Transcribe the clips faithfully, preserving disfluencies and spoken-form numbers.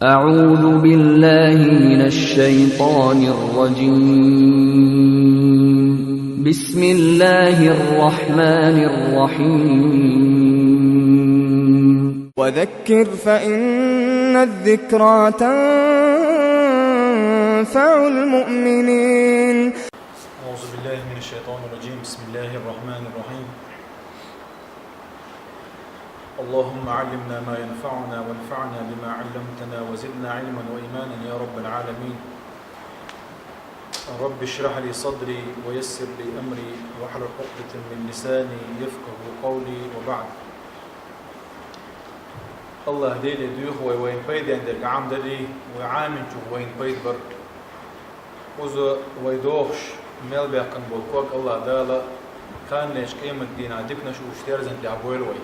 أعوذ بالله من الشيطان الرجيم. بسم الله الرحمن الرحيم. وذكر فإن الذكرى تنفع المؤمنين. أعوذ بالله من الشيطان الرجيم. بسم الله الرحمن الرحيم. اللهم علمنا ما ينفعنا وانفعنا بما علمتنا وزدنا علما وإيمانا يا رب العالمين. رب اشرح لي صدري ويسر لي أمري واحلل عقدة من لساني يفقه قولي وبعد. АллахӀ Деле дуьйху вай вайна пайден дерг Ӏамадарий, вай Ӏаминчух вайна пайда бар. Укхаза вай дохуш мел баьккхина болу ког АллахӀ Дала кханалерчу къематдийнахь диканаш уьш терзан тӀехь бойла вай.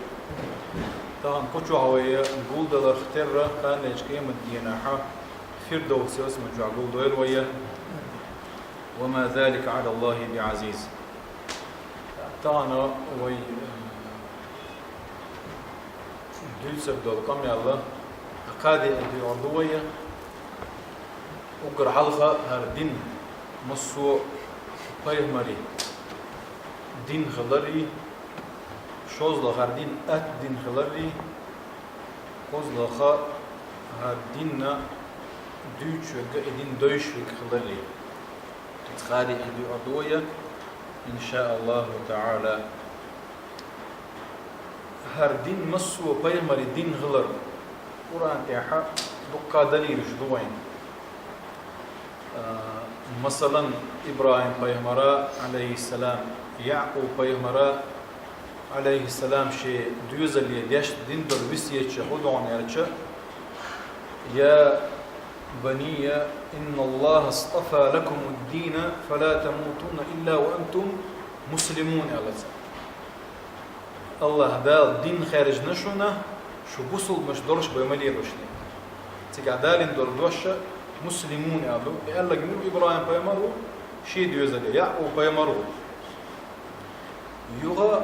Тахана кху чохь вай гулдаларх терра кханалерчу къематдийнахь Фирдовс ялсамани чохь гулдойла вай. وما ذلك على الله بعزيز. Тахана вай, э, дуьйцур долу къамел кхаа декъе дуьйцур ду вай. Уггар хьалха хӀара дин массо а пайхамарийн дин хиларий, шозлагӀа хӀара дин атта дин хиларий, кхозлагӀа хӀара динна дуьйцуш верг а, и дин дойуш верг а хиларий. Иза кхаа декъе дуьйцур ду вай, иншааллаху таӀала. ХӀара дин массо а пайхамарийн дин хилар Къуръан тӀехь дуккха далилаш ду вайна. А, масалан, ИбрахӀим пайхамара, Ӏалайхиссалам, Якъуб пайхамара, Ӏалайхиссалам, шен доьзале деш дина долу весеташ хӀун ду аьлча: «Я банийя, инналлахӀа стафа лакумуд-дина, фала тамутунна илла ва антум муслимун», аьлла цо. АллахӀ Дала дин хаьржина шуна, шу бусулбанаш долуш бен ма лело шуна. Цигахь далийна долу дош муслимун аьлла ду. И аьлларг мила ву? ИбрахӀим пайхамар ву, шен доьзале Якъуб пайхамар ву. Юха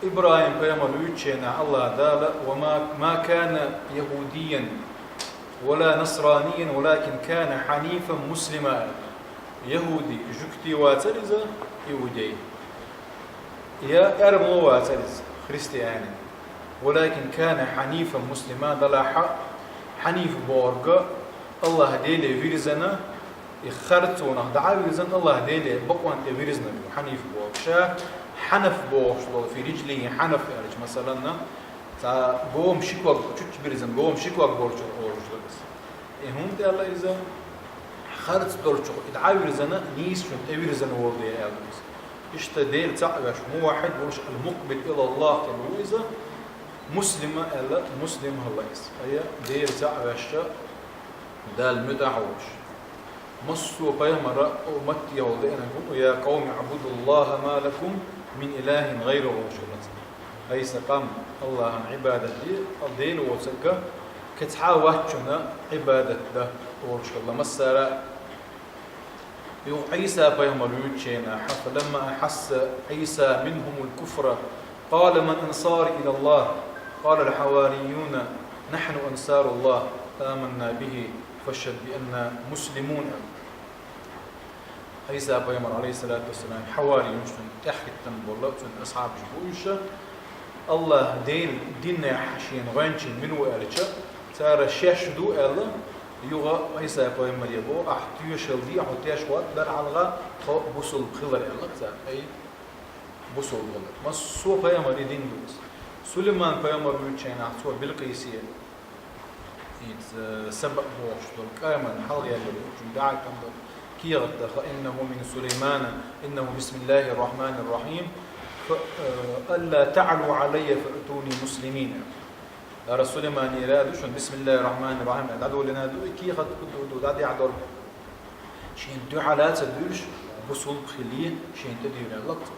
ИбрахӀим пайхамар вуьйцучу хенахь АллахӀ Дала: «Ва ма, ма кана яхӀудийян, ва ла насранийян, валакин кана хьанифан муслима». ЯхӀуди, жуьгти вацара иза, иудей. Я аьрмало вацара иза, христианин. «Валакин кана хьанифан муслима», делахь а хьаниф бохург АллахӀ Деле вирзина, и харцонах дӀа а вирзина, АллахӀ Деле бакъонна тӀе вирзина ву хьаниф бохург. Ша хьанаф бохуш долу, фи риджлихӀи хьанаф аьлча, масаланна, цхьа гома ши ког, чучча бирзина гома ши ког болчуьра олуш долу иза. И хӀунда аьлла иза? Харц долчух и дӀа а вирзина, нийсачунна тӀе вирзина волу дела аьлла иза. Иштта Дела цхьаъ веш, муваххьид волуш, ал-мукъбил илаллахӀ аьлла ву иза, муслима аьлла, муслим хилла иза. Ая, Дела цхьаъ веш, Далла муьтӀахь а волуш. Массо а пайхамара, о, матте йолу деанарг ву: «Я къавми, аъбудуллахӀа ма лакум мин илахӀин гӀайрухӀу», олуш хилла цо. Ай сан къам, АллахӀан Ӏибадат де, Дела воцург кхин цхьа а вац шуна Ӏибадат дан, олуш хилла массара а. Юха Ӏийса пайхамар вуьйцучу хенахь: «Фаламма ахьасса Ӏийса минхӀумул куфра, къала ман ансари илаллахӀ, къалал хьаварийюна: нахьну ансаруллахӀ, аманна бихӀи, фашхӀад бианна муслимун», аьлла. Ӏийса пайхамар, Ӏалайхиссалату вассалам, хьаварийюнаш, цуьнан тӀаьхьахӀиттина болу, цуьнан асхьабаш бу уьш. АллахӀ Делан динехь шена гӀоьнчий мила ву аьлча, цара шаьш ду аьлла, юха Ӏийса пайхамаре боху: «Ахь тоьшалла де, хьо теш вац, дара хьалха тхо бусулба хилар», аьлла цара. Ай, бусулба хилар. Массо а пайхамарийн дин ду иза. Сулайман пайхамар вуьйцучу хенахь цо Билкъисе, иза Саба бохуш долу кӀаман хьалхаелларг ву, цуьнан дӀа а тӀом бара. КехатӀа даха: «ИннахӀу мин Сулаймана, иннахӀу бисмиллахӀир рахьманир рахьим, фа, э, алла таӀлу Ӏалайя фаътуни муслимин». ХӀара Сулайманера ду шуна, бисмиллахӀир рахьманир рахьим аьлла дӀадолийна ду, и кехат хӀун ду, дӀадехьа долу. Шена дуьхьал а ца дуьйлуш, бусулба хилий, шена тӀедуьйла аьлла цо.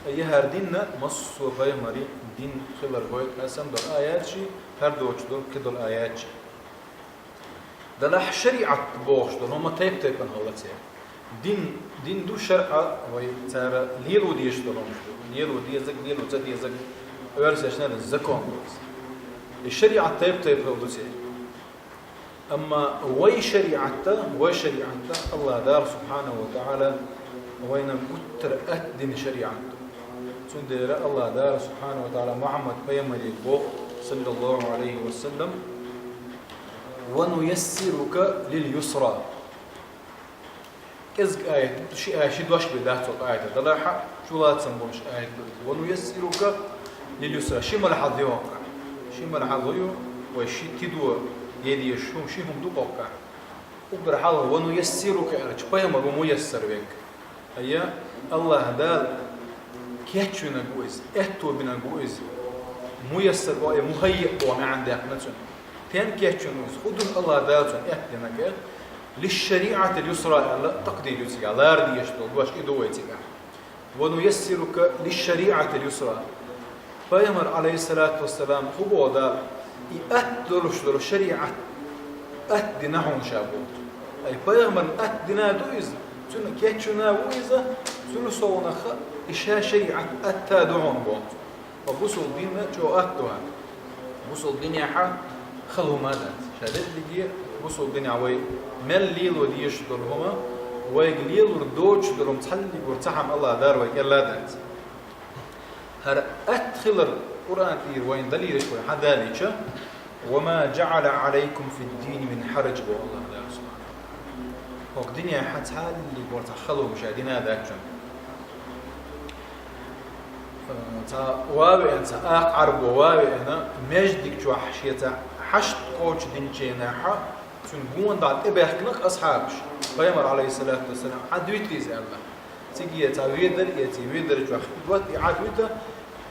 Ткъа и хӀара дин массо а пайхамарийн дин хилар гойту, аса долу аятчий, хӀара доцуш долу, кхидолу аятчий. Делахь шариӀат бохуш долу хӀума тайп-тайпана хилла церан. Дин, дин ду шарӀа, вай цара лело дезаш долу хӀумаш ду. Лело дезаг, лело ца дезаг, оьрсашна закон ду иза. И шариӀат тайп-тайпана хилла ду церан. Амма вай шариӀатта, вай шариӀатта Аллах Дала субхьанаху ва таӀала вайна гуттар а атта дина шариӀат. Цундела Аллах Дала субхьанаху ва таӀала Мухьаммад пайхамаре боху, саллаллаху Ӏалайхи ва саллам: «Ва нуяссирука лил юсра». КӀезиг аят, ши аят, ши дош бен дац цо аят, далахьа, чулацам болуш аят бу иза. «Ва нуяссирука лил юсра». Ши мала хьалха ю хӀоккхахь. Ши мала хьалха ю, вай ши тидо едеш хӀума, ши хӀума ду хӀоккхахь. Уггар хьалха «ва нуяссирука» аьлча, пайхамар ву муяссар верг. Айя, Аллах Дала кечвинарг ву иза, аьтто бинарг ву иза. Муяссар боху, я мухаййа боху маьӀна даьккхина цуьнан. Стенна кечвина ву иза? ХӀун ду Аллах Дала цунна аьтта динарг? «ЛишшариӀатил юсра» аьлла, такъдир ю цигахь, лара дезаш долу дош и ду вай цигахь. «Ва нуяссирука лишшариӀатил юсра». Пайхамар, Ӏалайхиссалату вассалам, хӀун боху Дала? И атта долуш долу шариӀат атта дина хьуна ша боху. Ай, пайхамарна атта дина ду иза, цуьнан кечвина ву иза, цуьнан совнаха и ша шариӀат атта ду хьуна боху. Ва бусул динна чӀогӀа атта ду хьан. Бусул динехьа хала хӀума дац. Ша дерриге бусул динехь вай мел лело дезаш долу хӀума, вайга лелур доцуш долу хӀума цхьаллигур цхьа хӀума Аллах Дала вайга аьлла дац. ХӀара атта хилар Къуръан тӀера вайна далилаш вай хьадалийча: «Ва ма жаӀала Ӏалайкум фид-дини мин хьараж», боху Аллах Дала субхьанаху ва таӀала. ХӀокху динехьа цхьаллигур цхьа хала хӀума ша дина дац шуна. Цхьа ван веана, цхьа акха Ӏарбо ван веана, маьждиг чохь шеца хьашт кхочушдинчу хенахьа, цуьнан гонаха тӀебаьхкина асхьабаш. Пайхамар, Ӏалайхиссалату вассалам, хьан дуьйцу иза аьлла. Цига цхьа ведар эций, ведар чохь и дот, и Ӏад вита,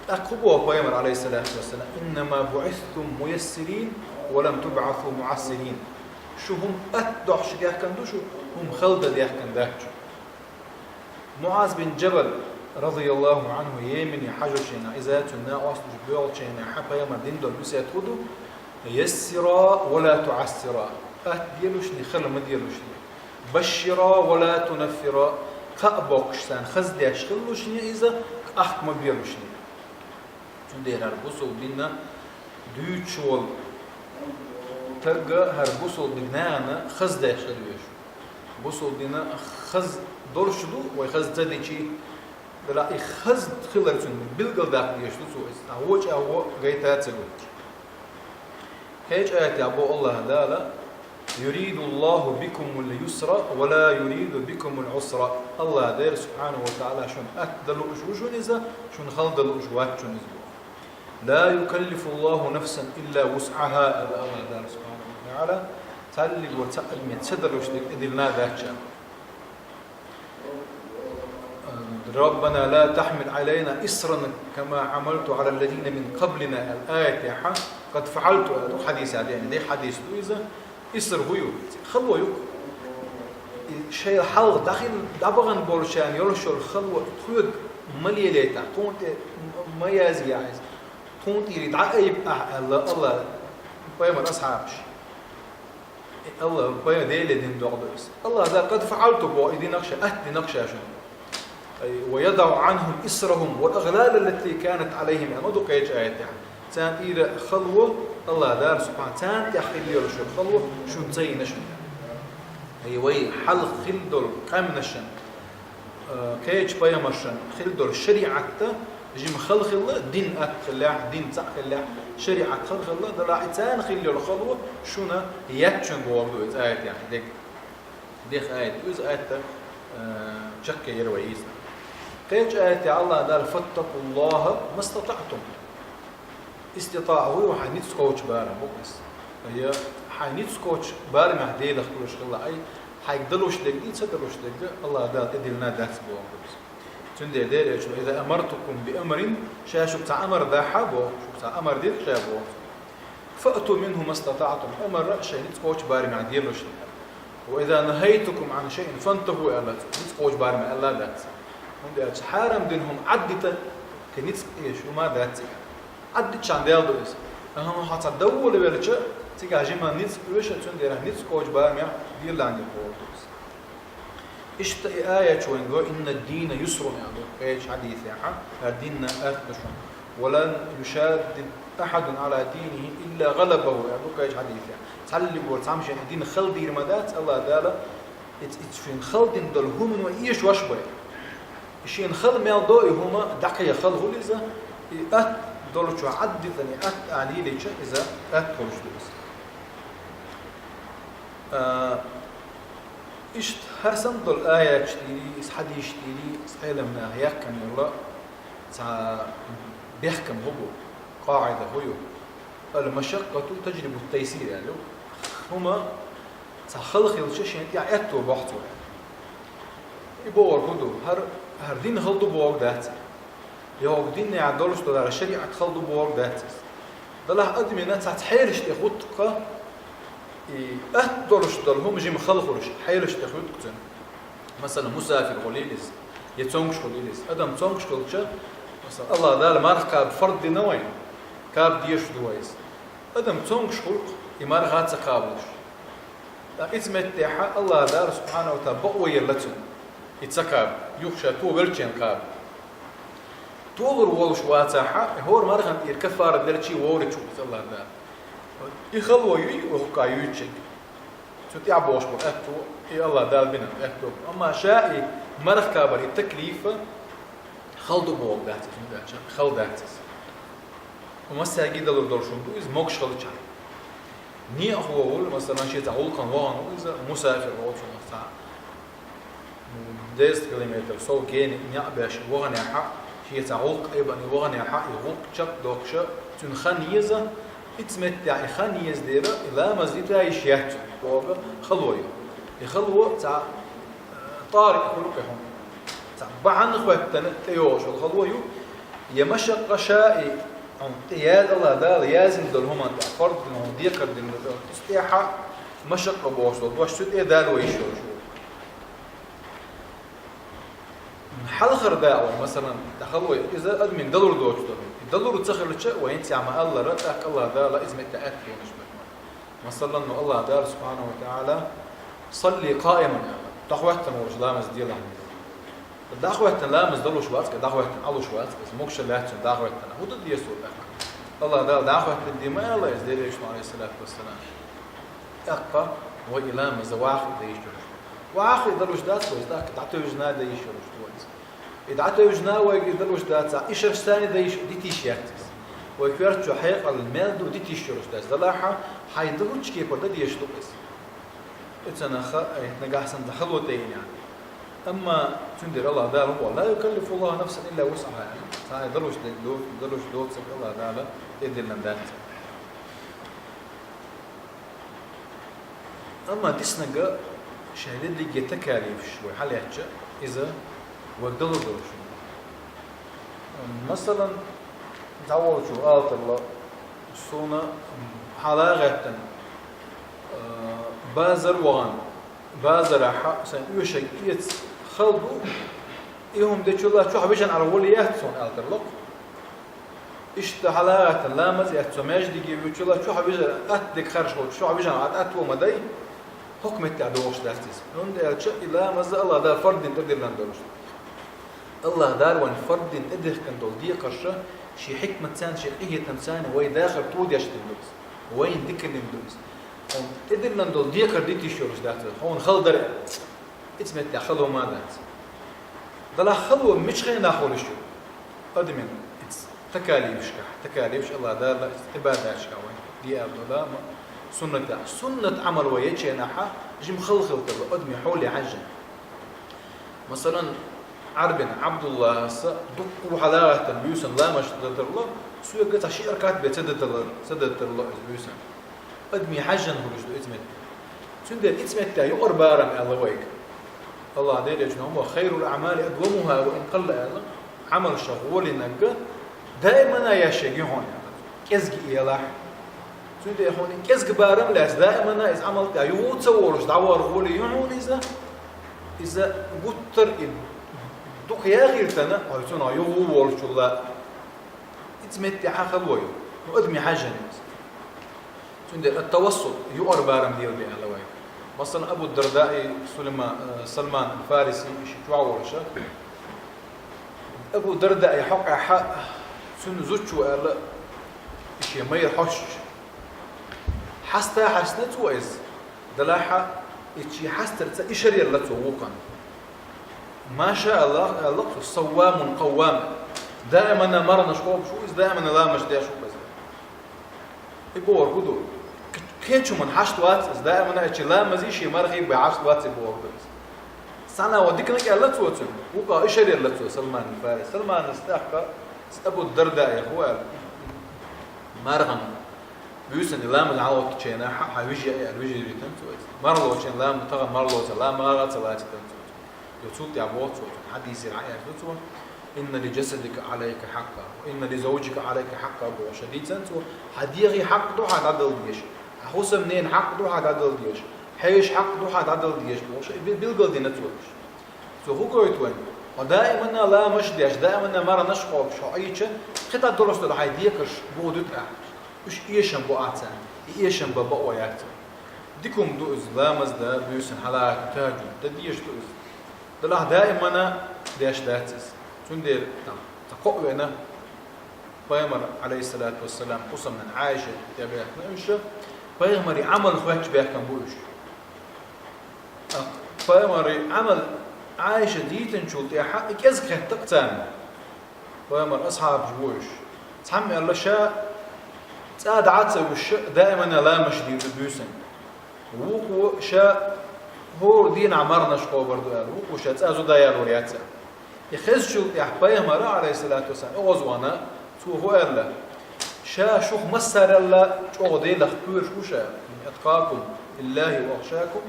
тӀаккха хӀун боху пайхамар, Ӏалайхиссалату вассалам: «Иннама буӀистум муяссирин, ва лам тубӀасу муӀассирин». Шу хӀума атта дохьуш даьхкина ду шу, хӀума хала дан даьхкина дац шу. МуӀаз бин Джабал, радияллаху Ӏанху, Йемене хьажочу хенахь, иза цуьнан накъосташ боьлхучу хенахь, хьан пайхамар дина долу весет хӀун ду? «Яссира ва ла туӀассира». Атта делушни, хала ма делушни. «Башшира ва ла тунаффира». Кхаъ боккхуш царна хаза деш хилалушни иза, къахка ма белушни. Цундела хӀара бусул динна дуьйцуш волу стаг хӀара бусул динна нахана хаза деш хила везаш. Бусул динна хаза долуш ду, вай хаза ца дичи, дала и хаза хилар цуьнан билгалдаккха дезаш ду цо иза. Тахьа воча а во гайта а ца гутташ. Кхечу аятехь боху Аллах Дала: «Юриду Аллаху бикумул юсра ва ла юриду бикумул Ӏусра». Аллах Дела субхьанаху ва таӀала шуна атта дан лууш ву шуна иза, шуна хала дан лууш вац шуна иза боху. «Ла юкаллифу Аллаху нафсан илла вусӀаха», аьлла Аллах Дала субхьанаху ва таӀала, цхьаллигур цхьа адаме ца далуш дерг тӀедиллина дац ша. «Раббана ла тахмил Ӏалайна исран кама хьамалту Ӏала ллазина мин къаблина», аьлла аятехьа, «къад фаӀалту», аьлла ду хьадисехь деана, де хьадис ду иза, иср хӀун ю? Хало ю. И шайла хьалха дӀахин, дӀабахана болчарна йолуш йолу хало тхоьга ма лелайта, тхуна тӀе ма язъяхьа иза, тхуна тӀера дӀа айба ахьа аьлла Аллах пайхамар асхьабаш. Аллах, пайда деле дин догӀу ду иза. Аллах Дала: «Къад фаӀалту», боху, и динах ша, атта динах ша шуна. Ай, «ва ядау Ӏанхум исрахум вал агълала ллати канат Ӏалайхим», аьлла ма ду кхечу аятехь. Царна тӀера хало, Аллах Дала субхьана, царна тӀехь хила йолуш йолу хало шуна ца йина шуна. Ай, вай хьалха хила долу къаьмнашна Э, кхечу пайхамаршна хила долу шариӀатта жима хала хилла, дин атта хиллехь, дин цхьаъ хиллехь, шариӀат хала хилла, дала и царна хила йолу хало шуна яц шуна бохург ду иза аятехь дерг. Дехха аят ду иза, аятта, э, чекхъяр вай иза. Кхечу аятехь Аллах Дала: «Фаттакъуллаха мастатаътум». ИститаӀа хӀун ю, хьайн ницкъ кхочу барам бу иза. Ай, хьайн ницкъ кхочу барамехь Делах кхоьруш хилла, ай, хьайга далуш дерг, ца далуш дерг Аллах Дала тӀедиллина дац боху иза. Цундела Делан Элчано: «Иза амартукум би амрин», ша шуьга цхьа амар дахьа боху, шуьга цхьа амар дира ша боху. «Фаъту минху мастатаътум», амара шайн ницкъ кхочу барамехь делуш. «Ва иза нахайтукум Ӏан шайин фантаху», аьлла, ницкъ кхочу барамехь аьлла дац. ХӀунда аьлча хьарам дина хӀума Ӏаддита, кхин ницкъ эш хӀума дац цига. Ӏаддиччан дел ду иза. Ахьа хьо цхьа даввала велча, цигахь жима ницкъ оьшу, цундела ницкъ кхочу барамехь дийралан дерг боху иза. Иштта и аят чу вайн го: «Инна ад-дина юсрун», аьлла ду кхечу хьадисехьа, хӀара динна атта ду шуна. «Ва лан юшадда ахьадун Ӏала динихи илла гӀалабаху», аьлла ду кхечу хьадисехьа. Цхьаллиг вар цхьамма шен дин хала дийр ма дац, Аллах Дала, иц, иц шен хала дин долу хӀумано эшаш ваш бай. И шен хала мел до, и хӀума дӀакхайа хала хуьлу иза, и атта долчу Ӏаддитана, и атта а лелийча, иза атта хуьлуш ду иза. А, иштта хӀара санна долу аяташ тӀери, иза хьадисаш тӀери, иза Ӏеламнаха яьккхина йолу цхьа бехкам хӀу бу, къаӀида хӀу ю? Ал-машаккъату таджлибу т-тайсир аьлла. ХӀума цхьа хала хилча шен тӀехь аьтто бохьу цо. И бохург хӀу ду? ХӀара, хӀара дин хала ду бохург дац. Йогу динехь долуш долу шариӀат хала ду бохург дац иза. Далахь адамина цхьацца хьелаш тӀе хӀутту-кха, и атта долуш долу хӀума жима хала хуьлуш, хьелаш тӀе хӀутту-кха цуьнан. Масала, мусафир хуьлийла иза, я цомгуш хуьлийла иза. Адам цомгуш хилча, масала, Аллах Дала марха кхаба фард дина вайна, кхаба дезаш ду вай иза. Адам цомгуш хуьлу-кха, и марха а ца кхабалуш. ТӀаккха иза меттехьа Аллах Дала субхьанаху ва таӀала бакъо елла цунна, и ца кхаба, юха ша тохавелча кхаба. Тохар волуш вацахьа, и хӀора мархана тӀера каффарат делча воврачу иза Аллах Дала. И хало юй, вай хӀокху юьйцург. Цу тӀехь бохуш бу аьтту, и Аллах Дала бина аьтту. Амма ша и марха кхабар и таклиф хала ду бохург дац иза, хӀунда аьлча хала дац иза. Массаьрга далур долуш хӀума ду иза, могуш хилча. Некъахо волу, масала, шен цхьа гӀуллакхана вахана ву иза, мусафир волчунах цхьа десять километр сов гена некъ беш ваханехьа, шен цхьа гӀуллакх айбани ваханехьа, и гӀуллакх чекхдоккхуша, цуьнан хан еза, иза меттехь и хан еза дера, и ламаз дита йиш яц цуьнан, бохург хало ю. И хало цхьа, э, тӀарикъ хуьлу кхин хӀума. Цхьа бахьана хӀоьттина тӀейогӀуш йолу хало ю, я машаккъа ша и, хьуна тӀе яз Аллах Дала язйина долу хӀуманна тӀехь, фард дина хӀума, декхар дина долу, иза тӀехьа машаккъа бохуш долу дош цу тӀе далла вай йиш йолуш ву. Хьалхара дакъа вай, масалан, тӀе хало ю, иза адамийн далур доцу долу. И далур ца хилча, вай хӀинца ма-аллара, тӀаккха Аллах Дала иза меттехь аьтто йолуш бу. Масалан, ну, Аллах Дала субхьанаху ва таӀала: «Салли къаиман», – аьлла. ДӀахӀоьттина волуш ламаз делахь. ДӀахӀоьттина ламаз далуш вац-кха, дӀахӀоьттина Ӏалуш вац-кха, иза могуш лаьцна дӀахӀоьттина. ХӀун дан деза цо тӀаккха? Аллах Дала дӀахӀоьттина де ма аьлла иза, Делан Элчано, Ӏалайхиссалату вассалам. ТӀаккха вай и ламаз вахи дан йиш йолуш. Вахи далуш дац вай, тӀаккха дӀатевжина дан йиш йолуш ду вай иза. И дӀатевжина вайга и далуш дацахь, и шарш царна дан йиш, дита йиш яц иза. Вай коьрта чу хьекъал мел ду дита йиш йолуш дац. Далахьа, хьайн дан лучу кепара дан дезаш ду иза. Оцунах, э, нагахь санна хало тӀейина. Амма цундела Аллах Дала боху: «Ла юкаллифуллаху нафсан илла вусъаха». Цхьа далуш де-, до-, далуш доцург Аллах Дала тӀедиллина дац. Амма диснарг шайн дерриге такалифаш вай хьалаьцча, иза вайга далур долуш ду. Масалан, дӀаволчо ала тарло, суна хьала а гӀеттина, а, базар вахана, базарахьа сайн оьшург эца хала ду, и хӀума дечул а чохь вижина Ӏара вала яц суна ала тарло. Иштта хьала а гӀеттина, ламаз а эцна, цо маьждиге вуьйчул а чохь вижар, атта дерг харжа хилча, чохь вижина Ӏара атта вала ма дай, хӀокху меттехь догӀуш дац иза. ХӀунда аьлча и ламаз Аллах Дала фард дина тӀедиллина долуш ду. Аллах Дала вайна фард дина тӀедихкина долу декхарш шен хьикматца, шен къинхетамца вай дахар тодеш дина ду иза. Вайна дика дина ду иза. Хьуна тӀедиллина долу декхар дита йиш йолуш дац иза. Хьуна хала дара. Иза меттехь хало ма дац. Далахь хало мичу хенахь хуьлуш ю? Адамийн иза такалифашкахь, такалифаш Аллах Дала иза Ӏибадаташкахь вай, диъар дола ма, суннатехь. Суннат Ӏамал вай ечу хенахьа, жима хала хила тарло адамийн хьоле хьаьжжина. Масалан, Ӏарбин Ӏабдуллахьаса дуккха хьала а гӀеттина буьйсанна ламаз дан тарло, соьга цхьа ши ракаӀат бен ца дан тарло, ца дан тарло иза буьйсанна. Адамийн хьаьжжина хуьлуш ду иза меттехь. Цундела иза меттехь юкъара барам аьлла вайга. Аллах Делан Элчано: «Хайрул аъмали адвамуха ва ин къалла», – аьлла. Ӏамалшах гӀолинарг даимана еш ерг ю хьуна аьлла. КӀезиг елахь. Цундела хьуна кӀезиг барам лаьцна, даимана иза Ӏамал тӀехь юха ца волуш дӀавахар гӀоли ю хьуна иза. Иза гуттар а и дукха яхийтина, хьо цунах юха волчул а. Иза меттехь хало ю. Ну, адамийн хьаьжжина иза. Цундела ат-тавассут, юкъара барам лелабе аьлла вай. Масалан, Абу Дардаи Сулейма-, э, Салман аль-Фариси и ши чохь волуша. Абу Дардаи хьокъехьа цуьнан зудчо аьлла, и шен майра хьоьстуш: Хьаста хьаьстина цо иза. Делахь а, и чи хьастарца ишар елла цо вукхана. Ма ша Аллах, Аллах цо, саввамун къаввам. Даимана марханаш кхобуш ву иза, даимана ламазаш деш ву иза. И бохург хӀун ду? Кхечуман хьашт вац иза, даимана а чи ламазий ший мархий бен хьашт вац и бохург иза. Сана ва диканиг аьлла цо цунна, вукхо ишар елла цо Салман Фарис. Салманас тӀаккха Абу Дарда яху аьлла. Мархан. Буьйсанна ламаз хьалгӀоттучу хенахь, хьан вижи а аьлла, вижи витан цо иза. Марлочун ламаз, тахана марло ца, ламаз а ца лацитан цо. Йо, цул тӀаьхьа боху цо, хьадисера хьаэцна цо: «Инна ли джасадика Ӏалайка хьакъа, ва инна ли завджика Ӏалайка хьакъа», бохуш дийцан цо, хьан дегӀий хьакъ ду хьан дӀадала дезаш, хьан хӀусамненан хьакъ ду хьан дӀадала дезаш, хьешан хьакъ ду хьан дӀадала дезаш бохуш, и би-, билгалдина цо уьш. Цо хӀун гойту вайна? Хьо даимана ламазаш деш, даимана марханаш кхобуш хьо Ӏийча, кхин дӀа долуш долу хьайн декарш буха дуьту ахь. Уьш эшам бу ахь царна, и эшам бан бакъо яц. Дика хӀума ду иза, ламаз дан, буьйсанна хьалаахийта, тахӀажжуд дан дезаш ду иза. Делахь даимана деш дац иза. Цундела тхан, тхан кхоъ веана, пайхамар, Ӏалайхиссалату вассалам, хӀусамнана Ӏайша тӀебаьхкина уьш, пайхамаран Ӏамал хоьттуш баьхкина бу уьш. Ткъа пайхамаран Ӏамал Ӏайша дийцинчул тӀаьхьа и кӀезиг хеттакъ царна. Пайхамаран асхьабаш бу уьш. Цхьамма аьлла, ша цӀа дӀа а ца вуьсуш, даимана ламазаш дийр ду буьйсанна. Вукхо ша хӀора дийнахь марханаш кхобур ду аьлла, вукхо ша цӀа зуда ялор яц аьлла. И хезачул тӀаьхьа пайхамара, Ӏалайхиссалату вассалам, оьгӀазвахана, цо хӀун аьлла: «Ша шух массарел а чӀогӀа Делах кхоьруш ву ша, атқакум лиллахӀи ва ахшакум».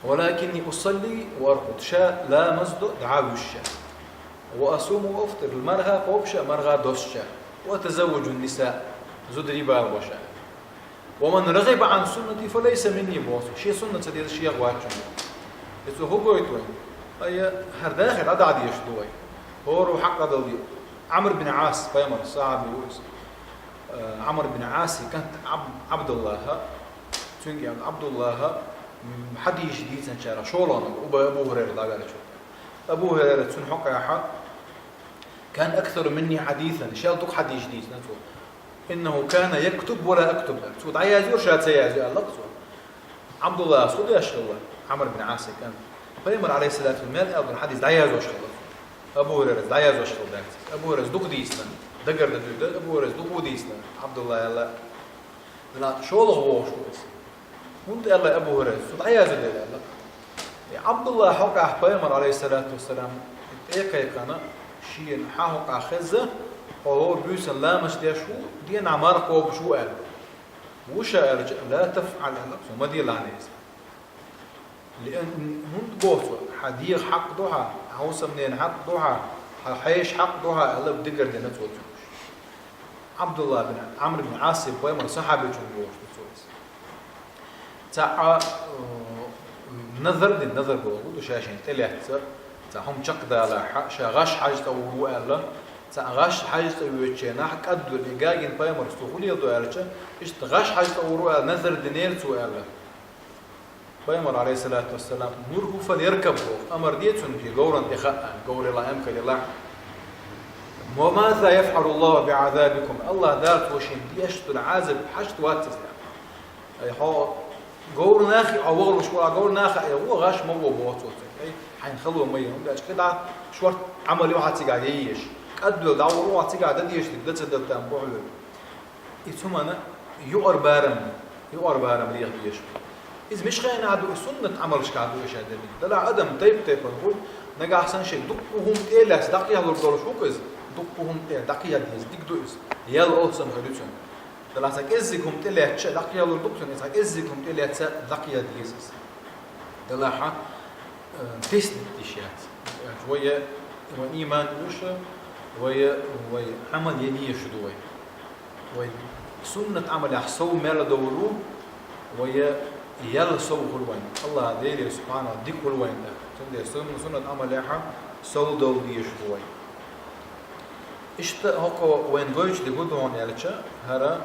«Валакинни усалли ва аркъуд», ша ламаз до, дӀа а вуьсуш ша. «Ва асуму ва афтир», марха кхобу ша, марха доссу ша. «Ва атазавважун ниса», зударий бала бо ша. «Ва ман рагӀиба Ӏан суннати, фа лайса минни», боху цо. Шен суннат ца деза, шех вац шуна. И цо хӀун гойту вайна? Ай, хӀара дахар дӀадахьа дезаш ду вай. ХӀора хьакъ дӀадала деза. Ӏамр бин Ӏас, пайхамаран сахьаби ву иза. Э, Ӏамр бин Ӏасан кӀант Ӏаб-, Ӏабдуллахь, цуьнга аьлла Ӏабдуллахь, м, хьадисаш дийцинчарах шолгӀаниг, Абу, Абу ХӀурайра дӀаваьллачу. Абу ХӀурайра цуьнан хьокъехь: «Кана аксару минни хьадисан», шел дукха хьадисаш дийцина цо. «ИннахӀу кана яктубу ва ла актубу», цо дӀаязйо, ша ца язйо, аьлла цо. Ӏабдуллахьас хӀун деш хилла, Ӏамр бин Ӏасан кӀант? Пайхамар, Ӏалайхиссалату вассалам, мел аьлла долу хьадис дӀаязъеш хилла. Абу ХӀурайрас дӀаязъеш хилла дац. Абу ХӀурайрас дукха дийцина, дагардан дуьйна, Абу ХӀурайрас дукха дийцина, Ӏабдуллахь аьлла. Ла, шолгӀа вогӀуш ву иза. ХӀунда аьлла Абу ХӀурайрас, цо дӀаязйо дела аьлла. И Ӏабдуллахьан хьокъехь пайхамар, Ӏалайхиссалату вассалам, тӀе а кхайкхина, шена хьан хьокъехь хезна, хьо хӀора буьйсанна ламазаш деш ву, дийнахь марха кхобуш ву аьлла. Ву ша аьлча, ла тафӀал аьлла, цо ма делахь иза. Лиан, хӀунда боху цо, хьан дегӀан хьакъ ду хьан, хьан хӀусамненан хьакъ ду хьан, хьан хьешан хьакъ ду хьан аьлла, дигар дина цо цуьнга. Ӏабдуллахь бин Ӏамр бин Ӏас пайхамаран сахьабичунна бохуш ду цо иза. Цхьаъ, э, назар дина, назар бохург ду, ша шена тӀелаьцна, цхьа хӀума чекхдалахь, ша гӀаш хьажа цӀа вур ву аьлла, цхьа гӀаш хьажа цӀа воьдучу хенахь, кӀадвелла и гагина пайхамарца цо хӀун леладо аьлча, иштта гӀаш хьажа цӀа вур ву аьлла, назар динера цо аьлла. Пайхамар, Ӏалайхиссалату вассалам: «Мурху фальяркаб», боху, амар де цунна, говрана тӀе хаьа, говралахь, эмкалалахь. «Ва маза яфӀалу Аллаху биӀазабикум», Аллахь Дала цо шена деш долу Ӏазап хьашт вац иза. Ай, хьо говрана хи, хьо вахалуш вара говрана хи, ай, вон гӀаш ма во боху цо цуьнга. Ай, хьайна хало ма е, хӀунда аьлча кхидӀа шорта Ӏамал ю хьан цигахь ян езаш. КӀадвелла дӀавур ву хьан цигахь дан дезаш дерг, дан ца дан там боху вуьйр. И цу хӀуманна юкъара барам, юкъара барам леха дезаш. Иза мичахь хенахь ду, и суннат Ӏамалшкахь ду и ша дерриг. Делахь адам тайп-тайпана хуьлу, нагахь санна шен дуккха хӀума тӀе а лаьцна дӀакхехьалур долуш ву-кх иза, дуккха хӀума тӀе дӀакхехьа деза, дика ду иза. Ял алсам хир ю цуьнан. Делахь цхьа кӀеззиг хӀума тӀе лаьцча а дӀакхехьалур ду-кх цуьнан, цхьа кӀеззиг хӀума тӀе лаьцна дӀакхехьа деза иза. Делахь, э, тесна диш яц. Вай, вай иман уьш, вай, вай Ӏамал ян езаш ду вай. Вай суннат Ӏамалехь сов мел довр ву, вай ял сов хуьлу вайн. Аллахь Деле субхьанаху дика хуьлу вайн тӀе. Цундела сун-, суннат Ӏамалехь сов довла дезаш ду вай. Иштта хӀокхо вайн гойтуш дерг хӀун ду хьуна аьлча, хӀара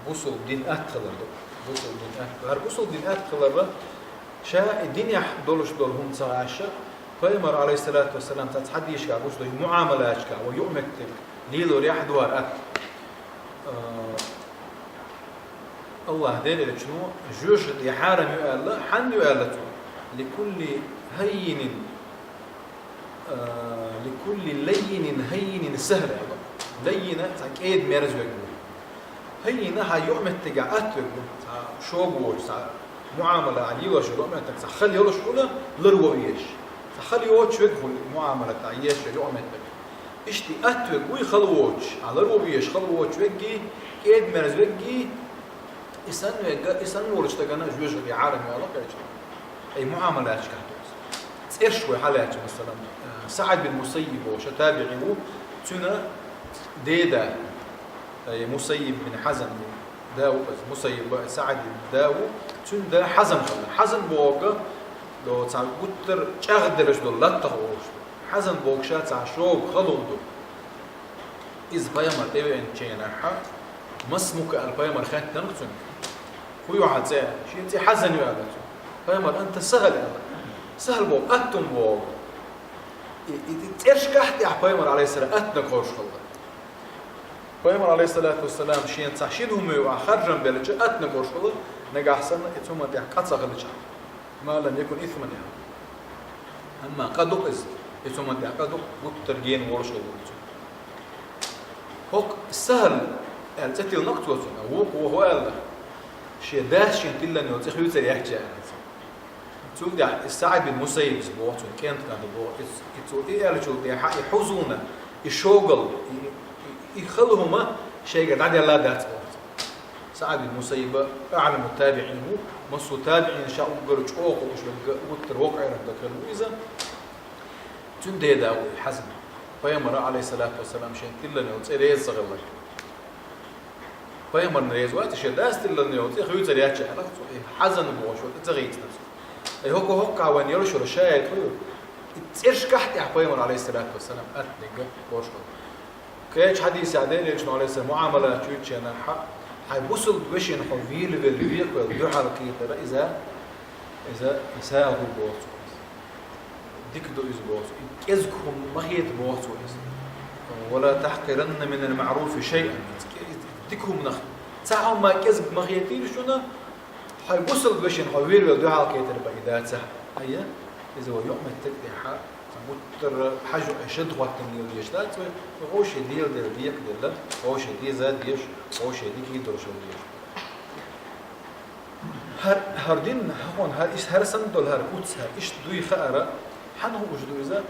бусулба дин атта хилар ду. Бусулба дин атта. ХӀара бусулба дин атта хилар ша и динехь долуш долу хӀума ца гӀаьша, пайхамар, Ӏалайхиссалату вассалам, цхьацца хьадисашкахь гуш ду, и муӀамалаташкахь, вай юкъаметтиг лелорехь ду хӀара атта. А, Аллахь Дела Элчано жоьжахати хьарам ю аьлла, хьанна ю аьлла цо? Ликулли хаййинин, а, ликулли лаййинин хаййинин сахӀл аьлла. Лаййина цхьа кӀеда-мерза верг ву. Хаййина хьа юкъаметтигехь атта верг ву. Цхьа шога воцуш, цхьа муӀамала хьа лелош йолу юкъаметтиг, цхьа хала йолуш хӀума ларво везаш. Цхьа хала йоцуш верг ву муӀамалатехь еш верг юкъаметтиг. Иштта атта верг вуй хала воцуш, а ларво везаш хала воцуш верг, кӀеда-мерза верг, и санна верг, и санна волчу стагана жоьжахати хьарам ю аьлла кхеча. Ай муӀамалаташкахь ду иза. ЦӀераш вай хьалаьцча, масалан, СаӀид бин Мусаййиб бохуш табиӀи ву, цуьнан деда, ай Мусаййиб бин Хьазан ву, да ву иза, Мусаййиб СаӀидин да ву, цуьнан да Хьазан хилла. Хьазан бохург, до, цхьа гуттар а чӀагӀделларш долу латтах олуш ду. Хьазан бохуш цхьа шога хала хӀума ду. Иза пайхамар тӀевеанчу хенахь, ма смука аьлла пайхамар хаьттинарг цуьнга. ХӀун ю хьан цӀе? Шен цӀе Хьазан ю аьлла цо. Пайхамар анта сахӀл аьлла. СахӀл боху, атта хӀума боху. И, и, и цӀерашкахь тӀехь пайхамар, алейхиссалам, аттаниг хоржуш хилла. Пайхамар, алейхиссалату вассалам, шена цхьа шина хӀума ю а харжам беллача, аттаниг хоржуш хилла, нагахь санна и цу хӀуманна тӀехь къа ца хилча. Ма лам якун исман аьлла. Амма къа ду иза, и цу хӀуманна тӀехь къа ду, гуттар гена волуш хилла ву цо. ХӀокху СахӀл аьлла цӀе тиллинарг цо цунна, вукхо хӀун аьлла? Шен дас шена тиллина йолу цӀе хуьйцур яц аьлла цо. Цул тӀаьхьа и СаӀид бин Мусаййиб боху цунна, кӀентан ду боху, и, и цо и аьллачул тӀаьхьа и хьузуна, и шогал, и, и, и хала хӀума шайгара дӀаделла дац боху цо. СаӀид бин Мусаййиб аӀламу табиӀин ву, массо а табиӀин ша уггар чӀогӀа хууш верг, гуттар воккха Ӏелам даг хилла ву иза. Цуьнан деда ву и Хьазан. Пайхамара, алейхиссалату вассалам, шен тиллина йолу цӀе реза ца хилла. Пайхамарна реза вац, шен дас тиллина йолу цӀе хуьйцур яц аьлла цо, и Хьазан бохуш волу цӀе ца хийцина цо. И хӀокху хӀокхахь вайна йолуш йолу шаьш хӀун ю? И цӀерашкахь тӀехь пайхамар, алейхиссалату вассалам, аттаниг хоржуш хилла. Кхечу хьадисехь Делан Элчано, алейхиссалам, муӀамалат чуьйчу хенахь, хьайн бусалба вешина хьо вийлавелла, векхавелла дуьхьал кхетар иза, иза сагӀа ду боху цо. Дика ду иза боху цо. И кӀезиг хӀума ма хета боху цо иза. «Ва ла тахькъиранна минал маъруфи шайъан». Дика хӀуманах цхьа хӀума кӀезиг ма хетийла шуна, хьайн бусалба вешина хьо вийлавелла дуьхьал кхетар бен и дацахь. Айя, иза вай юкъаметтиг тӀехь, сан гуттар а хьажа, ай шад хӀоттам лела дезаш дац вай, вай вовшийн леладелла декъаделла, вовшийн деза дезаш, вовшийн дика хир долуш хила дезаш. ХӀара, хӀара дин, хӀокхуьнан хӀара, иштта хӀара санна долу хӀара куц, хӀара иштта дуй хаьара, хьанна хууш ду иза?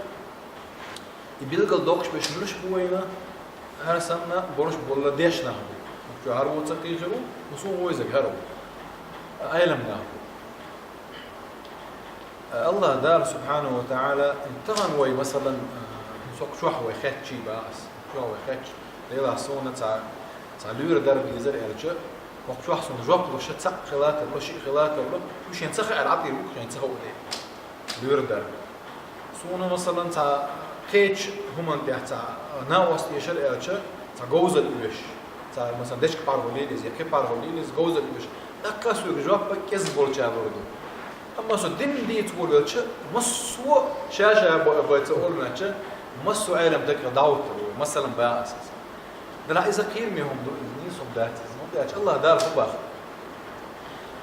И билггал доккхуш берш муьлш бу вайна, хӀара санна болуш болу дешна нах бу. Чохь хӀара вон ца кхийхира ву, хӀу суна вайзаг хӀара ву. Ӏелам нах бу. Аллах Дала, субхьанаху ва таӀала, тахана вай, масалан, а, цхьа чохь вай хеттачий бахьа ас, чохь вай хеттача, Делахь суна цхьа, цхьа луьра дар безар аьлча, хӀокху чохь суна жоп луш цхьаъ хила тарло, шиъ хила тарло, шу шен ца хаьара Ӏа тӀера ву, шен ца хаа де. Луьра дар. Суна, масалан, цхьа кхечу хӀуманна тӀехь цхьа накъост эшар аьлча, цхьа говзалла оьшуш. Цхьа, масалан, дечка паргӀат лелийза, я кхин паргӀат лелийза, говзалла оьшуш. ТӀаккха соьга жоп кӀезиг болчара лур ду. Амма со дин дийца гӀур велча, массо а ша-ша бо-, бойца олунача, массо а Ӏелам дакъа дӀахӀуттур ву, масалан, баха ас иза. Делахь иза кхераме хӀума ду, иза нийса хӀума дац иза. ХӀунда аьлча Аллах Дала хӀун боху?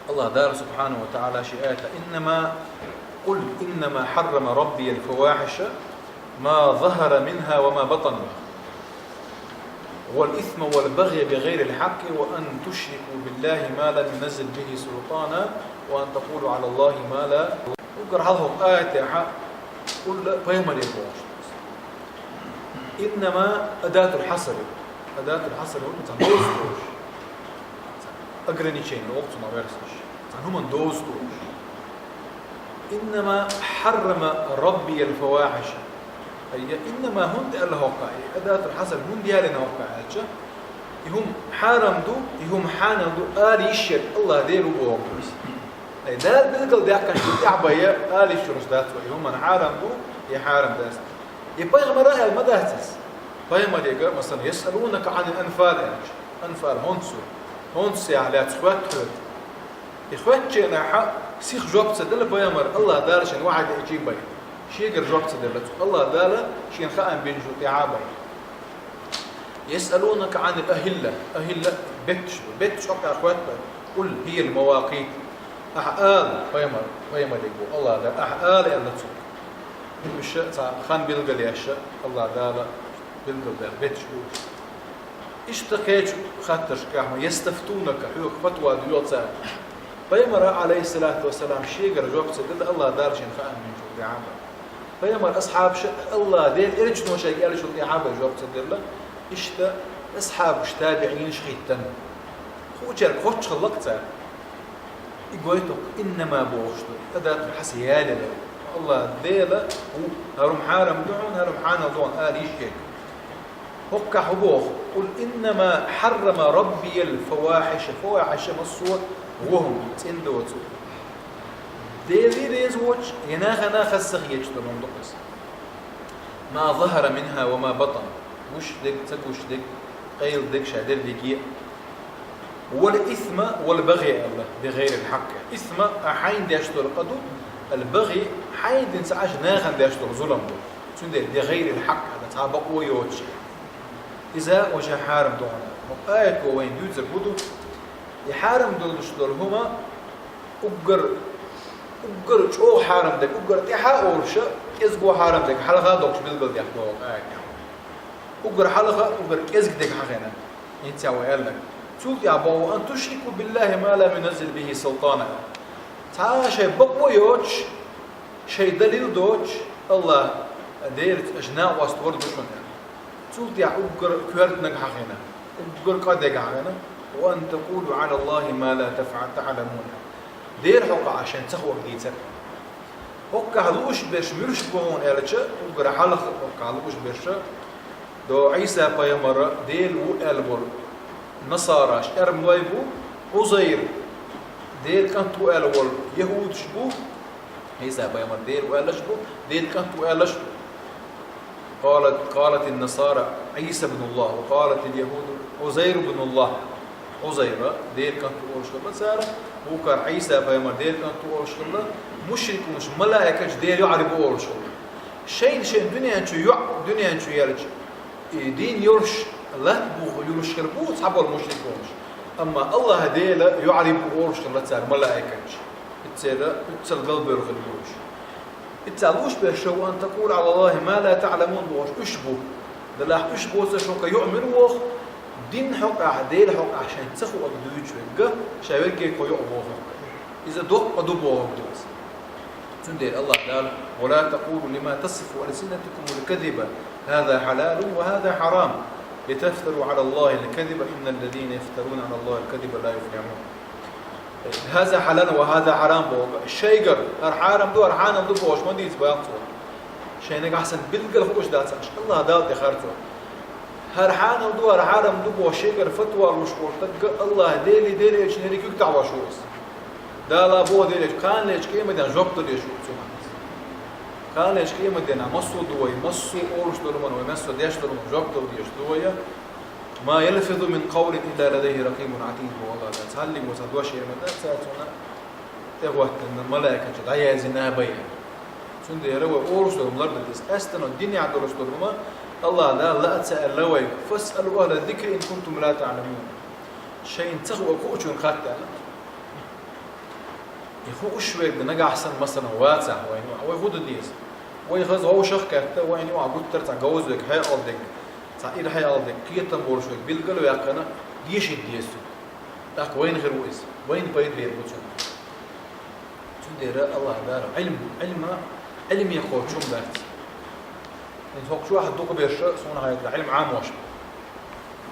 Аллах Дала, субхьанаху ва таӀала, шен аята: «Иннама, къул иннама хьаррама раббиял фавахьиша ма захара минха ва ма батан, вал исма вал багъя би гӀайрил хьакъкъи ва ан тушрику биллахи ма лам юназзил бихи султана ва ан такъулу Ӏалаллахи ма ла». Уггар хьалха аятехь къул пайхамаре бохуш. Иннама адатул хьаср ю. Адатул хьаср ю, цхьа доза долуш. Ограничение, оха цунах версаш. Цхьа хӀуманна доза долуш. Иннама хьаррама раббиял фавахьиша. Айя, иннама хӀунда аьлла хӀокху, и адатул хьаср хӀунда ялийна хӀокху аьлча, и хӀума хьарам ду, и хӀума хьанал ду, ала йиш ерг Аллах Дела ву боху иза. Ай, Дала билгал даьккхина шу тӀаьхьа бай, ала йиш йолуш дац вай, и хӀуманна хьарам ду, и хьарам дац. И пайхамара аьлла ма дац иза. Пайхамарега, масалан, «Ясъалунака Ӏанил анфал» аьлча, анфал хӀонс ю, хӀонсех лаьцна хоьтту хьоьга. И хоьттучу хенахь сиха жоп ца делла пайхамара, Аллах Дала шен вахьйу деъчий бай. Шегара жоп ца делла цо, Аллах Дала шена хаам бинчул тӀаьхьа бай. «Ясъалунака Ӏанил ахилла». Ахилла бетташ ду. Бетташ хӀокхара хоьтту. قل هي المواقيت. Ахьа ала, пайхамар, пайхамаре боху, АллахӀ Дала, ахьа ала аьлла цо. Уьш цхьа хан билгалъеш, АллахӀ Дала билгалдаьлла бетташ бу уьш. Иштта кхечу хаттаршкахь ма, يستفتونك, хьоьга фатва доьху цара. Пайхамара, Ӏалайхиссалату вассалам, шегара жоп ца делла, АллахӀ Дала шена хаам бинчул тӀаьхьа бара. Пайхамар асхьабаша АллахӀ Дела элчано шайга аьллачул тӀаьхьа бара жоп ца делла, иштта асхьабаш, табиӀинаш хӀиттина. Хуучаьрга хоттуш хиллакх цара. И гойту, иннама бохуш ду. Адату хьаса ялира. АллахӀ Дела ву, хӀара хӀума хьарам ду хьуна, хӀара хӀума хьанал ду хьуна ала йиш ерг. ХӀоккхахь хӀун боху? قل إنما حرم ربي الفواحش, фавахьиша массо а вон хӀума, цӀена доцург. Дела реза воцуш, я нахана хаза ца хеташ долу хӀума ду иза. ما ظهر منها وما بطن. Гуш дерг, ца гуш дерг, къайла дерг, ша дерриге а. والإثم والبغي аьлла, بغير الحق. Исма, а, хьайна деш долу къа ду, البغي, хьайна дина ца Ӏаш нахана деш долу зулам ду. Цундела بغير الحق аьлла, цхьа бакъо йоцуш. Иза важа хьарам ду хьуна. ХӀокху аято вайна дуьйцург хӀун ду? И хьарам долуш долу хӀума уггар, уггар чӀогӀа хьарам дерг, уггар тӀаьхьа а олуш, кӀезиго хьарам дерг хьалха а доккхуш билгалдеш ду хӀокху аятехь. Уггар хьалха, уггар кӀезиг дерг хьахийна. ХӀинца вай аьлларг. Цул тӀаьхьа боху: أن تشركوا بالله ما لم ينزل به سلطانا. Цхьа а шайн бакъо йоцуш, шайн далил доцуш, АллахӀ Делаца аша накъост вар ду шуна. Цул тӀаьхьа уггар коьртаниг хьахийна, уггар къа дерг хьахийна: وأن تقولوا على الله ما لا تفع-، تعلمون. Делан хьокъехь шайн ца хуург дийцар. ХӀоккхахь лууш берш муьлш бу хьуна аьлча, уггар хьалха хӀоккхахь лууш берш, до Ӏийса пайхамар Дела ву аьлла болу насараш, эрмалой бу, Ӏузайр Делан кӀант ву аьлла волу яхӀудаш бу, Ӏийса пайхамар Дела ву аьллаш бу, Делан кӀант ву аьллаш бу. قالت، قالت النصارى عيسى ابن الله، وقالت اليهود عزير ابن الله. Ӏузайр Делан кӀант ву олуш хилла цара, вукхара Ӏийса пайхамар Делан кӀант ву олуш хилла, мушрикунаш малаикаш Делан йоӀарий бу олуш хилла. Шайна-шайна дуьнен чу йоӀ, дуьнен чу яьлча, и дин йолуш, латта буху йолуш хир бу цхьаболу мушрикунаш. Амма АллахӀ Делан йоӀарий бу олуш хилла цара малаикаш. Церан уьццал галбевлла хир бу уьш. Иза лууш берш: وأن تقولوا على الله ما لا تعلمون бохуш уьш бу. Делахь уьш боцурш хӀокху йоӀ мила воху, динан хьокъехь, Делан хьокъехь шайн ца хуург дуьйцуш верг, ша верриге кхо йоӀ воху. Иза доккха ду бохург ду иза. Цундела АллахӀ Дала: ولا تقولوا لما تصف ألسنتكم الكذب هذا حلال وهذا حرام لتفتروا على الله الكذب إن الذين يفترون على الله الكذب لا يفلحون. هذا حلال وهذا حرام боху. Шайгара хӀара хьарам ду, хӀара хьанал ду бохуш ма дийца боху цо. Шайниг ахьсан билггал хууш дац аша, АллахӀ Далла тӀе харцо. ХӀара хьанал ду, хӀара хьарам ду бохуш шайгара фатва луш волу стаг АллахӀ Деле, Делан Элчане куьг тӀехь ваш ву иза. Дала боху Делан Элча, кханалечу къематдийнахь жоп дала дезаш ву цунах. Кханалечу къематдийнахь массо а ду вай, массо а олуш долу хӀуманна вай, массо а деш долу хӀуманна жоп дала дезаш ду вай. ما يلفظ من قول إلا لديه رقيب عتيد боху АллахӀ Дала. Цхьаллиг ву цхьа дош эр ма дац цунна тӀехӀоттина малаикаша дӀаяздина бен. Цундела вай олуш долу хӀума лардан деза. Къаьстина динехь долуш долу хӀума АллахӀ Дала лаа ца аьлла вайга: فاسألوا أهل الذكر إن كنتم لا تعلمون. Шайна ца хуург хуучунна хатта аьлла. И хууш верг нагахь санна, масала, вацахь вайна юкъахь, вай хӀун дан деза? Вай хаза вовшах а кхетта, вайна юкъахь гуттар а цхьа говза верг, хьекъал дерг, цхьа ира хьекъал дерг, кхетам болуш верг билгал а ваьккхина, дешийта деза цуьнга. ТӀаккха вайна хир ву иза, вайна пайда бер бу цуьнан. Цундела АллахӀ Дала Ӏилма, Ӏилма, Ӏилме кхочуш хӀума дац. ХӀинца хӀокху чохь дукха берш, суна хетарехь, Ӏилма Ӏамош бу.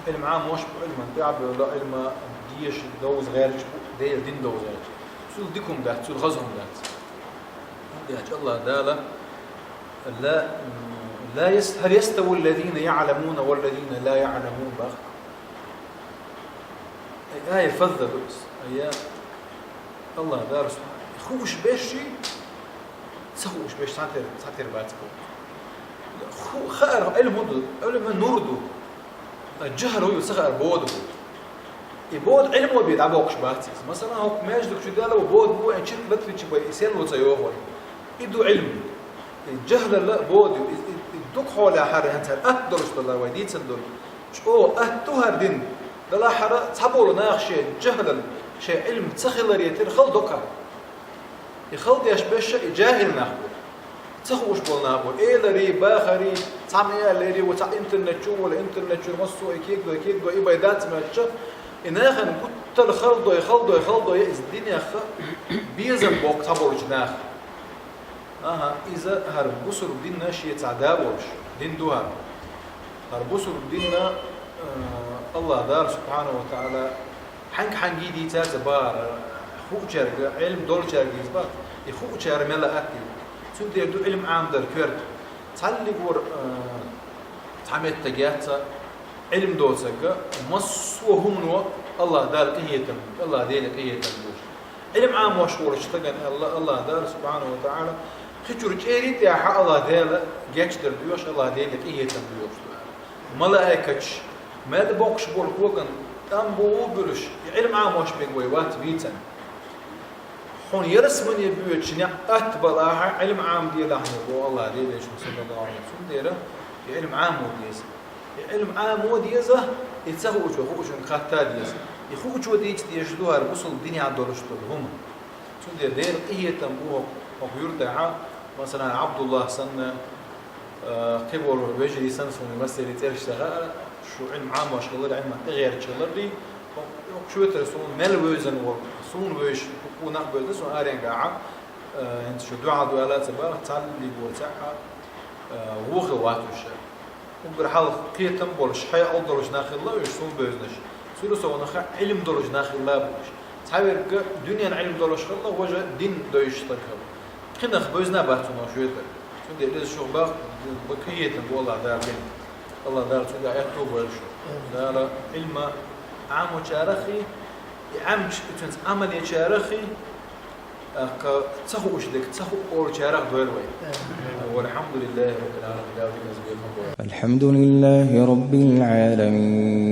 Ӏилма Ӏамош бу, Ӏилман тӀехь а бевлла, Ӏилма деша довза гӀерташ бу, Делан дин довза гӀерташ. Цул дика хӀума дац, цул хаза хӀума дац. ХӀунда аьлча АллахӀ Дала: لا، لا يس-، هل يستوي الذين يعلمون والذين لا يعلمون боху. Ай, ай, фазза ду иза. Ай, я. АллахӀ Дала субхьана, хууш берш, ца хууш берш цхьатера, цхьатера бац боху. Ху-, хаар Ӏилма ду, Ӏилма нур ду. А жахӀл ю, ца хаар бода бу. И бода Ӏилмо бен дӀабоккхуш бац иза. Масала, хӀокху маьждиг чу даьлла ву бода бу, вайн чиркх латвичи бай, и серло ца йоху вай. И ду Ӏилма. И жахӀлалла бода ю. И, и, и дукха хьолехь хӀара хӀинца хӀара атта долуш долу, вай дийцина долу. ЧӀогӀа атта ду хӀара дин. Делахь хӀара цхьаболу наха шен жахӀлал, Шайн Ӏилма ца хиларе тера хала до-кх. И хала деш берш и жахӀил нах бу. Ца хууш бола нах бу. Элари, бахари, цхьа ма аьллари, ва цхьа интернет чу вола, интернет чура массо а кегадой, кегадой, и бай дац моьттуш, и нахана гуттар а хала дой, хала дой, хала дой, из динех безам боккху цхьаболчу наха. АхӀа, иза хӀара бусалба дин шен цхьа да волуш, дин ду хӀара. ХӀара бусалба дин, э, АллахӀ Дала, субхьанаху ва таӀала, хьаьнга-хьаьнга дийцар ца бахара, хуучаьрга, Ӏилма долчаьрга дийца бац, и хуучара мел а атта. Цундела ду Ӏилма Ӏамадар коьрта. Цхьаллиг вара, э, цхьа меттиг яц, Ӏилма доцург, массо а хӀумано АллахӀ Дала къинхетам, АллахӀ Деле къинхетам бу. Ӏилма Ӏамош волчу стагана аьлла АллахӀ Дала, субхьанаху ва таӀала, кхин чуьра чӀерий тӀехь АллахӀ Дала гечдар доьшу, АллахӀ Деле къинхетам доьшу. Малаикаташ, мел боккхуш болу коган тӀам бу буьлуш, и Ӏилма Ӏамош берг вай вац вийцина. Хьуна ярсамане боьдучу некъ атта балахь, Ӏилма Ӏамаделахь, боху АллахӀ Деле шуна, саллаллаху Ӏалайхи ва саллам. Цундела и Ӏилма Ӏамо деза. И Ӏилма Ӏамо деза, и ца хуучо хуучуьнга хатта деза. И хуучо дийца дезаш ду хӀара бусалба динехь долуш долу хӀума. Цундела Делан къинхетам бу хӀокху юьртахь, масалан, Ӏабдуллах санна, э, кхин болу вежарий санна, суна массеран цӀераш ца хаьа, шу Ӏилма Ӏамош хилар, Ӏилма тӀегӀерташ хилар, хӀокху шоьтара суна мел вевзина волу, суна вевзаш, хӀокху нах бевзина, суна аренгахь, э, хӀинца шу дуьхьал ду аьлла ца бахара, цхьаллиг воцахь, э, вон хилла вац уьш. Уггар хьалха кхетам болуш, хьекъал долуш нах хилла уьш, суна бевзинарш. Цуьнан совнаха Ӏилма долуш нах хилла бу уьш. Цхьаверг дуьненан Ӏилма долуш хилла, важа дин доьшуш стаг хилла. Кхин нах бевзина бац цунах шоьтара. Цундела иза шух бах, бакъ хетам бу АллахӀ Дала бен. АллахӀ Дала цуьнга аьтту а бойла шу. Дала Ӏилма Ӏамочарах и, и Ӏамча, и цуьнца Ӏамал ечарах и, тӀаккха ца хууш дерг ца хуу олучарах дойла вай. Амин. Валхьамдулиллахи раббил Ӏаламин. Дала диназа бехам бойла. الحمد لله رب العالمين.